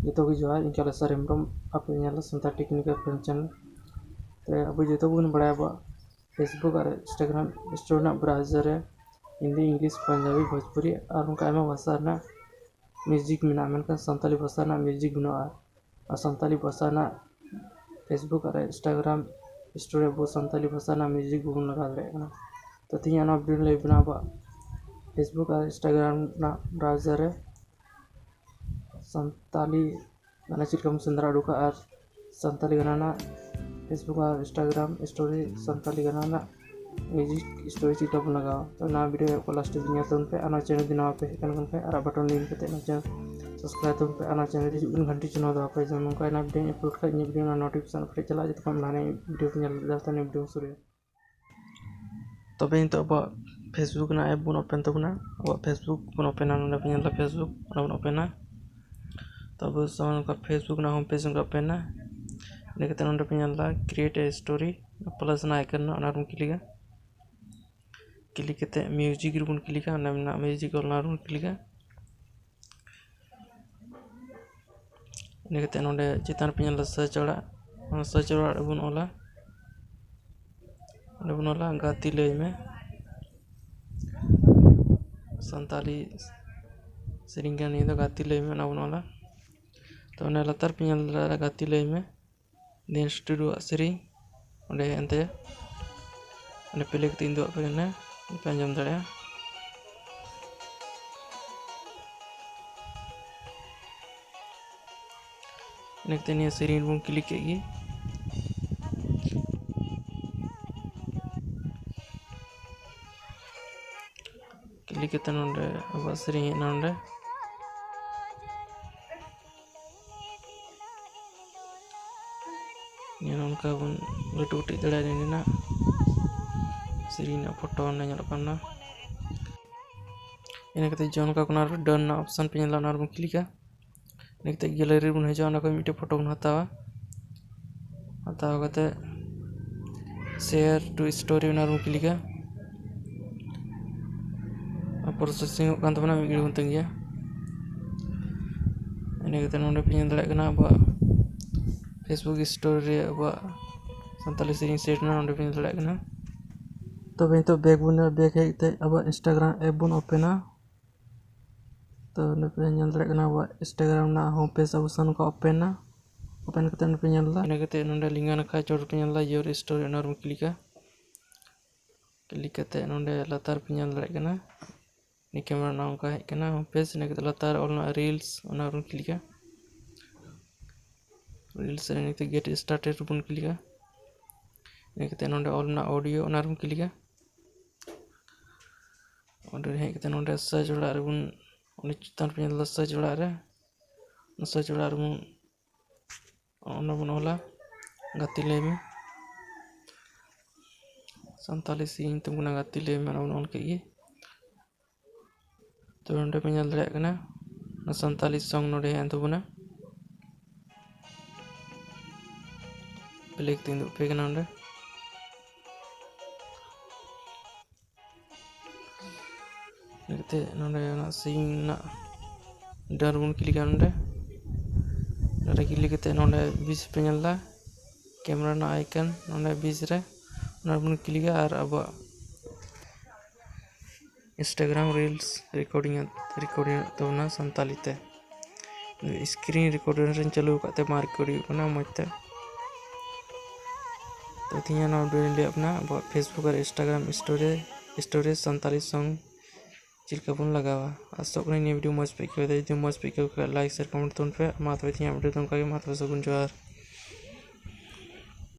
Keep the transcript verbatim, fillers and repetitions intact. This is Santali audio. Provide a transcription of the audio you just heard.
ᱡᱚᱛᱚ ᱜᱮ ᱡᱚᱦᱟᱨ, ᱤᱧ ᱠᱟᱞᱮᱥᱚᱨ ᱦᱮᱢᱵᱨᱚᱢ, ᱟᱯᱮ ᱧᱮᱞ ᱫᱟ ᱥᱟᱱᱛᱟᱲ ᱴᱮᱠᱱᱤᱠᱟᱞ ᱯᱷᱨᱮᱱᱰ ᱪᱮᱱᱮᱞ᱾ ᱛᱚ ᱟᱵᱚ ᱡᱚᱛᱚ ᱵᱚᱱ ᱵᱟᱲᱟᱭᱟ ᱟᱵᱚᱣᱟᱜ Facebook ᱟᱨ Instagram Store ᱨᱮᱱᱟᱜ ᱵᱨᱟᱣᱡᱟᱨ ᱨᱮ ᱦᱤᱱᱫᱤ, ᱤᱝᱞᱤᱥ, ᱯᱟᱧᱡᱟᱵᱤ, ᱵᱷᱳᱡᱽᱯᱩᱨᱤ ᱟᱨ ᱚᱱᱠᱟ ᱟᱭᱢᱟ ᱵᱷᱟᱥᱟ ᱨᱮᱱᱟᱜ ᱢᱤᱭᱩᱡᱤᱠ ᱢᱮᱱᱟᱜᱼᱟ, ᱢᱮᱱᱠᱷᱟᱱ ᱥᱟᱱᱛᱟᱞᱤ ᱵᱷᱟᱥᱟ ᱨᱮᱱᱟᱜ ᱢᱤᱭᱩᱡᱤᱠ ᱵᱟᱹᱱᱩᱜᱼᱟ᱾ ᱟᱨ ᱥᱟᱱᱛᱟᱞᱤ ᱵᱷᱟᱥᱟ ᱨᱮᱱᱟᱜ Facebook ᱟᱨ Instagram Store ᱨᱮ ᱟᱵᱚ ᱥᱟᱱᱛᱟᱞᱤ ᱵᱷᱟᱥᱟ ᱨᱮᱱᱟᱜ ᱢᱤᱭᱩᱡᱤᱠ ᱵᱟᱵᱚᱱ ᱞᱟᱜᱟᱣ ᱫᱟᱲᱮᱭᱟᱜ ᱠᱟᱱᱟ᱾ ᱛᱚ ᱛᱮᱦᱮᱧ ᱚᱱᱟ ᱵᱷᱤᱰᱤᱭᱳ ᱞᱟᱹᱭ ᱵᱮᱱᱟ ᱟᱵᱚᱣᱟᱜ Facebook ᱟᱨ Instagram ᱨᱮᱱᱟᱜ ᱵᱨᱟᱣᱡᱟᱨ ᱨᱮ ᱥᱟᱱᱛᱟᱞᱤ ᱜᱟᱱᱟ ᱪᱮᱫ ᱞᱮᱠᱟ ᱵᱚᱱ ᱥᱮᱸᱫᱽᱨᱟ ᱩᱰᱩᱠᱟ ᱟᱨ ᱥᱟᱱᱛᱟᱞᱤ ᱜᱟᱱᱟ ᱨᱮᱱᱟᱜ Facebook ᱟᱨ Instagram Store ᱨᱮ ᱥᱟᱱᱛᱟᱞᱤ ᱜᱟᱱᱟ ᱨᱮᱱᱟᱜ ᱢᱤᱭᱩᱡᱤᱠ ᱥᱴᱳᱨᱤ ᱪᱮᱫ ᱞᱮᱠᱟ ᱵᱚᱱ ᱞᱟᱜᱟᱣᱟ᱾ ᱛᱚ ᱚᱱᱟ ᱵᱷᱤᱰᱤᱭᱳ ᱠᱚ ᱞᱟᱥᱴ ᱫᱷᱟᱹᱵᱤᱡ ᱧᱮᱞ ᱛᱟᱵᱚᱱ ᱯᱮ᱾ ᱟᱨ ᱱᱚᱣᱟ ᱪᱮᱱᱮᱞ ᱡᱩᱫᱤ ᱱᱟᱣᱟ ᱯᱮ ᱦᱮᱡ ᱟᱠᱟᱱ ᱠᱷᱟᱱ ᱟᱨ ᱵᱟᱴᱚᱱ ᱞᱤᱝᱠ ᱠᱟᱛᱮ ᱱᱚᱣᱟ ᱪᱮᱱᱮᱞ ᱥᱟᱵᱥᱠᱨᱟᱭᱤᱵ ᱛᱟᱵᱚᱱ ᱯᱮ ᱟᱨ ᱱᱚᱣᱟ ᱪᱮᱱᱮᱞ ᱨᱮ ᱦᱤᱡᱩᱜ ᱠᱟᱱ ᱜᱷᱟᱱᱴᱤ ᱪᱤᱱᱦᱟᱹ ᱫᱚ ᱵᱟᱯᱮ ᱡᱚᱢ, ᱱᱚᱝᱠᱟ ᱱᱟᱣᱟ ᱵᱷᱤᱰᱤᱭᱳ ᱟᱯᱞᱳᱰ ᱠᱷᱟᱡ ᱤᱧᱟᱹᱜ ᱵᱷᱤᱰᱤᱭᱳ ᱨᱮᱱᱟᱜ ᱱᱳᱴᱤᱯᱷᱤᱠᱮᱥᱚᱱ ᱟᱯᱮ ᱴᱷᱮᱱ ᱪᱟᱞᱟᱜᱼᱟ, ᱡᱚᱛᱚ ᱠᱷᱚᱱ ᱞᱟᱦᱟ ᱱᱤᱭᱟᱹ ᱵᱷᱤᱰᱤᱭᱳ ᱯᱮ ᱧᱮᱞ ᱫᱟᱲᱮᱭᱟᱜᱼᱟ᱾ ᱛᱚ ᱱᱤᱭᱟᱹ ᱵᱷᱤᱰᱤᱭᱳ ᱥᱩᱨᱩᱭᱟ᱾ ᱛᱚᱵᱮ ᱱᱤᱛᱚᱜ ᱟᱵᱚᱣᱟᱜ Facebook ᱨᱮᱱᱟᱜ ᱮᱯ ᱵᱚᱱ ᱳᱯᱮᱱ ᱛᱟᱵᱚᱱᱟ᱾ ᱟᱵᱚᱣᱟᱜ Facebook ᱵᱚᱱ ᱳᱯᱮᱱᱟ, ᱱᱚᱰᱮ ᱯᱮ ᱧᱮᱞ ᱮᱫᱟ Facebook, ᱚᱱᱟ ᱵᱚᱱ ᱳᱯᱮᱱᱟ᱾ ᱛᱚ ᱟᱵᱚ ᱥᱟᱢᱟᱝ ᱱᱚᱝᱠᱟ Facebook ᱨᱮᱱᱟᱜ ᱦᱳᱢ ᱯᱮᱡᱽ ᱱᱚᱝᱠᱟ ᱳᱯᱮᱱᱟ᱾ ᱤᱱᱟᱹ ᱠᱟᱛᱮ ᱱᱚᱰᱮ ᱯᱮ ᱧᱮᱞ ᱮᱫᱟ ᱠᱨᱤᱭᱮᱴ ᱮ ᱥᱴᱳᱨᱤ, ᱯᱞᱟᱥ ᱨᱮᱱᱟᱜ ᱟᱭᱠᱚᱱ ᱢᱮᱱᱟᱜᱼᱟ, ᱚᱱᱟ ᱨᱮᱵᱚᱱ ᱠᱞᱤᱠᱟ᱾ ᱠᱞᱤᱠ ᱠᱟᱛᱮ ᱢᱤᱭᱩᱡᱤᱠ ᱨᱮᱵᱚᱱ ᱠᱞᱤᱠᱟ, ᱚᱸᱰᱮ ᱢᱮᱱᱟᱜᱼᱟ ᱢᱤᱭᱩᱡᱤᱠ, ᱚᱱᱟ ᱨᱮᱵᱚᱱ ᱠᱞᱤᱠᱟ᱾ ᱤᱱᱟᱹ ᱠᱟᱛᱮ ᱱᱚᱰᱮ ᱪᱮᱛᱟᱱ ᱨᱮ ᱯᱮ ᱧᱮᱞ ᱮᱫᱟ ᱥᱟᱨᱪ ᱚᱲᱟᱜ, ᱚᱱᱟ ᱥᱟᱨᱪ ᱚᱲᱟᱜ ᱨᱮᱵᱚᱱ ᱚᱞᱟ, ᱚᱸᱰᱮ ᱵᱚᱱ ᱚᱞᱟ ᱜᱟᱛᱮ ᱞᱟᱹᱭ ᱢᱮ᱾ ᱥᱟᱱᱛᱟᱞᱤ ᱥᱮᱨᱮᱧ ᱠᱟᱱᱟ ᱱᱤᱭᱟᱹ ᱫᱚ, ᱜᱟᱛᱮ ᱞᱟᱹᱭ ᱢᱮ, ᱚᱱᱟ ᱵᱚᱱ ᱚᱞᱟ᱾ ᱛᱚ ᱚᱱᱮ ᱞᱟᱛᱟᱨ ᱯᱮ ᱧᱮᱞ ᱫᱟᱲᱮᱭᱟᱜᱼᱟ ᱜᱟᱛᱮ ᱞᱟᱹᱭ ᱢᱮ, ᱫᱤᱱᱮᱥ ᱴᱩᱰᱩᱣᱟᱜ ᱥᱮᱨᱮᱧ ᱚᱸᱰᱮ ᱦᱮᱡ ᱮᱱ ᱛᱟᱭᱟ᱾ ᱚᱸᱰᱮ ᱯᱞᱮ ᱠᱟᱛᱮ ᱤᱧ ᱩᱫᱩᱜ ᱟᱯᱮ ᱠᱟᱱᱟ, ᱯᱮ ᱟᱸᱡᱚᱢ ᱫᱟᱲᱮᱭᱟᱜᱼᱟ᱾ ᱤᱱᱟᱹ ᱠᱟᱛᱮ ᱱᱤᱭᱟᱹ ᱥᱮᱨᱮᱧ ᱨᱮᱵᱚᱱ ᱠᱞᱤᱠ ᱠᱮᱫ ᱜᱮ᱾ ᱠᱞᱤᱠ ᱠᱟᱛᱮ ᱱᱚᱰᱮ ᱟᱵᱚᱣᱟᱜ ᱥᱮᱨᱮᱧ ᱦᱮᱡ ᱮᱱᱟ ᱱᱚᱰᱮ᱾ ᱱᱤᱭᱟᱹ ᱱᱚᱝᱠᱟ ᱵᱚᱱ ᱞᱟᱹᱴᱩ ᱠᱟᱹᱴᱤᱡ ᱫᱟᱲᱮᱭᱟᱜᱼᱟ᱾ ᱱᱤᱭᱟᱹ ᱨᱮᱱᱟᱜ ᱥᱮᱨᱮᱧ ᱨᱮᱱᱟᱜ ᱯᱷᱳᱴᱳ ᱚᱸᱰᱮ ᱧᱮᱞᱚᱜ ᱠᱟᱱᱟ᱾ ᱤᱱᱟᱹ ᱠᱟᱛᱮ ᱡᱚᱱ ᱠᱟ ᱠᱚᱱᱟ ᱨᱮ ᱰᱟᱱ ᱨᱮᱱᱟᱜ ᱚᱯᱥᱟᱱ ᱯᱮ ᱧᱮᱞᱟ, ᱚᱱᱟ ᱨᱮᱵᱚᱱ ᱠᱞᱤᱠᱟ᱾ ᱤᱱᱟᱹ ᱠᱟᱛᱮ ᱜᱮᱞᱟᱨᱤ ᱨᱮᱵᱚᱱ ᱦᱤᱡᱩᱜᱼᱟ, ᱚᱸᱰᱮ ᱠᱷᱚᱱ ᱢᱤᱫᱴᱮᱡ ᱯᱷᱳᱴᱳ ᱵᱚᱱ ᱦᱟᱛᱟᱣᱟ᱾ ᱦᱟᱛᱟᱣ ᱠᱟᱛᱮ ᱥᱮᱭᱟᱨ ᱴᱩ ᱥᱴᱳᱨᱤ, ᱚᱱᱟ ᱨᱮᱵᱚᱱ ᱠᱞᱤᱠᱟ᱾ ᱯᱨᱚᱥᱮᱥᱤᱝ ᱚᱜ ᱠᱟᱱ ᱛᱟᱵᱚᱱᱟ, ᱢᱤᱫ ᱜᱷᱟᱹᱲᱤᱡ ᱵᱚᱱ ᱛᱟᱺᱜᱤᱭᱟ᱾ ᱤᱱᱟᱹ ᱠᱟᱛᱮ ᱱᱚᱰᱮ ᱯᱮ ᱧᱮᱞ ᱫᱟᱲᱮᱭᱟᱜ ᱠᱟᱱᱟ ᱟᱵᱚᱣᱟᱜ Facebook story ᱨᱮ ᱟᱵᱚᱣᱟᱜ ᱥᱟᱱᱛᱟᱞᱤ ᱥᱮᱨᱮᱧ set ᱮᱱᱟ, ᱱᱚᱰᱮ ᱯᱮ ᱧᱮᱞ ᱫᱟᱲᱮᱭᱟᱜ ᱠᱟᱱᱟ᱾ ᱛᱚᱵᱮ ᱱᱤᱛᱚᱜ back ᱵᱚᱱ ᱧᱮᱞᱟ, back ᱦᱮᱡ ᱠᱟᱛᱮ ᱟᱵᱚᱣᱟᱜ Instagram app ᱵᱚᱱ openᱟ᱾ ᱛᱚ ᱱᱚᱰᱮ ᱯᱮ ᱧᱮᱞ ᱫᱟᱲᱮᱭᱟᱜ ᱠᱟᱱᱟ ᱟᱵᱚᱣᱟᱜ Instagram ᱨᱮᱱᱟᱜ home page ᱟᱵᱚ ᱥᱟᱢᱟᱝ ᱠᱚ openᱟ᱾ Open ᱠᱟᱛᱮ ᱱᱚᱰᱮ ᱯᱮ ᱧᱮᱞ ᱮᱫᱟ, ᱤᱱᱟᱹ ᱠᱟᱛᱮ ᱱᱚᱰᱮ ᱞᱮᱸᱜᱟ ᱱᱟᱠᱷᱟ ᱪᱚᱴ ᱨᱮ ᱯᱮ ᱧᱮᱞ ᱮᱫᱟ your story, ᱚᱱᱟ ᱨᱮᱵᱚᱱ ᱠᱞᱤᱠᱟ᱾ ᱠᱞᱤᱠ ᱠᱟᱛᱮ ᱱᱚᱰᱮ ᱞᱟᱛᱟᱨ ᱯᱮ ᱧᱮᱞ ᱫᱟᱲᱮᱭᱟᱜ ᱠᱟᱱᱟ ᱱᱤᱭᱟᱹ camera ᱨᱮᱱᱟᱜ ᱚᱱᱠᱟ ᱦᱮᱡ ᱠᱟᱱᱟ home page᱾ ᱤᱱᱟᱹ ᱠᱟᱛᱮ ᱞᱟᱛᱟᱨ ᱚᱞ ᱢᱮᱱᱟᱜᱼᱟ reels, ᱚᱱᱟ ᱨᱮᱵᱚᱱ ᱠᱞᱤᱠᱟ᱾ Reels ᱨᱮ ᱱᱤᱛᱚᱜ get started ᱨᱮᱵᱚᱱ ᱠᱞᱤᱠᱟ᱾ ᱤᱱᱟᱹ ᱠᱟᱛᱮ ᱱᱚᱰᱮ ᱚᱞ ᱢᱮᱱᱟᱜᱼᱟ audio, ᱚᱱᱟ ᱨᱮᱵᱚᱱ ᱠᱞᱤᱠᱟ᱾ ᱚᱸᱰᱮ ᱦᱮᱡ ᱠᱟᱛᱮ ᱱᱚᱰᱮ search ᱚᱲᱟᱜ ᱨᱮᱵᱚᱱ, ᱚᱸᱰᱮ ᱪᱮᱛᱟᱱ ᱨᱮ ᱧᱮᱞ ᱮᱫᱟ search ᱚᱲᱟᱜ ᱨᱮ, search ᱚᱲᱟᱜ ᱨᱮᱵᱚᱱ, ᱚᱸᱰᱮ ᱵᱚᱱ ᱚᱞᱟ ᱜᱟᱛᱮ ᱞᱟᱹᱭ ᱢᱮ, ᱥᱟᱱᱛᱟᱞᱤ ᱥᱮᱨᱮᱧ ᱧᱩᱛᱩᱢ ᱠᱟᱱᱟ ᱜᱟᱛᱮ ᱞᱟᱹᱭ ᱢᱮ, ᱚᱱᱟ ᱵᱚᱱ ᱚᱞ ᱠᱮᱫ ᱜᱮ᱾ ᱛᱚ ᱱᱚᱰᱮ ᱯᱮ ᱧᱮᱞ ᱫᱟᱲᱮᱭᱟᱜ ᱠᱟᱱᱟ ᱚᱱᱟ ᱥᱟᱱᱛᱟᱞᱤ song ᱱᱚᱰᱮ ᱦᱮᱡ ᱮᱱ ᱛᱟᱵᱚᱱᱟ᱾ play ᱠᱟᱛᱮᱧ ᱩᱫᱩᱜ ᱟᱯᱮ ᱠᱟᱱᱟ ᱱᱚᱰᱮ᱾ ᱤᱱᱟᱹ ᱠᱟᱛᱮ ᱱᱚᱰᱮ ᱚᱱᱟ ᱥᱮᱨᱮᱧ ᱨᱮᱱᱟᱜ done ᱵᱚᱱ ᱠᱞᱤᱠᱟ ᱱᱚᱰᱮ᱾ ᱱᱚᱰᱮ ᱠᱞᱤᱠ ᱠᱟᱛᱮ ᱱᱚᱰᱮ ᱵᱤᱥ ᱯᱮ ᱧᱮᱞ ᱮᱫᱟ camera ᱨᱮᱱᱟᱜ icon, ᱱᱚᱰᱮ ᱵᱤᱥ ᱨᱮ ᱚᱱᱟ ᱨᱮᱵᱚᱱ ᱠᱞᱤᱠᱟ ᱟᱨ ᱟᱵᱚᱣᱟᱜ Instagram reels recording, recording ᱚᱜ ᱛᱟᱵᱚᱱᱟ ᱥᱟᱱᱛᱟᱞᱤ ᱛᱮ᱾ screen recorder ᱨᱤᱧ ᱪᱟᱹᱞᱩ ᱟᱠᱟᱫ ᱛᱮ ᱵᱟᱝ record ᱦᱩᱭᱩᱜ ᱠᱟᱱᱟ ᱢᱚᱡᱽ ᱛᱮ᱾ ᱛᱚ ᱛᱮᱦᱮᱧ ᱱᱚᱣᱟ video ᱨᱤᱧ ᱞᱟᱹᱭᱟᱫ ᱵᱚᱱᱟ ᱟᱵᱚᱣᱟᱜ Facebook ᱟᱨ Instagram story, story Santali song ᱪᱮᱫ ᱞᱮᱠᱟ ᱵᱚᱱ ᱞᱟᱜᱟᱣᱟ᱾ ᱟᱥᱚᱜ ᱠᱟᱹᱱᱟᱹᱧ ᱱᱤᱭᱟᱹ video ᱢᱚᱡᱽ ᱯᱮ ᱟᱹᱭᱠᱟᱹᱣ ᱮᱫᱟ᱾ ᱡᱩᱫᱤ ᱢᱚᱡᱽ ᱯᱮ ᱟᱹᱭᱠᱟᱹᱣ ᱠᱷᱟᱱ like, share, comment ᱛᱟᱵᱚᱱ ᱯᱮ᱾ ᱢᱟ ᱛᱚᱵᱮ ᱛᱮᱦᱮᱧᱟᱜ video ᱫᱚ ᱱᱚᱝᱠᱟ ᱜᱮ᱾ ᱢᱟ ᱛᱚᱵᱮ ᱥᱟᱹᱜᱩᱱ ᱡᱚᱦᱟᱨ᱾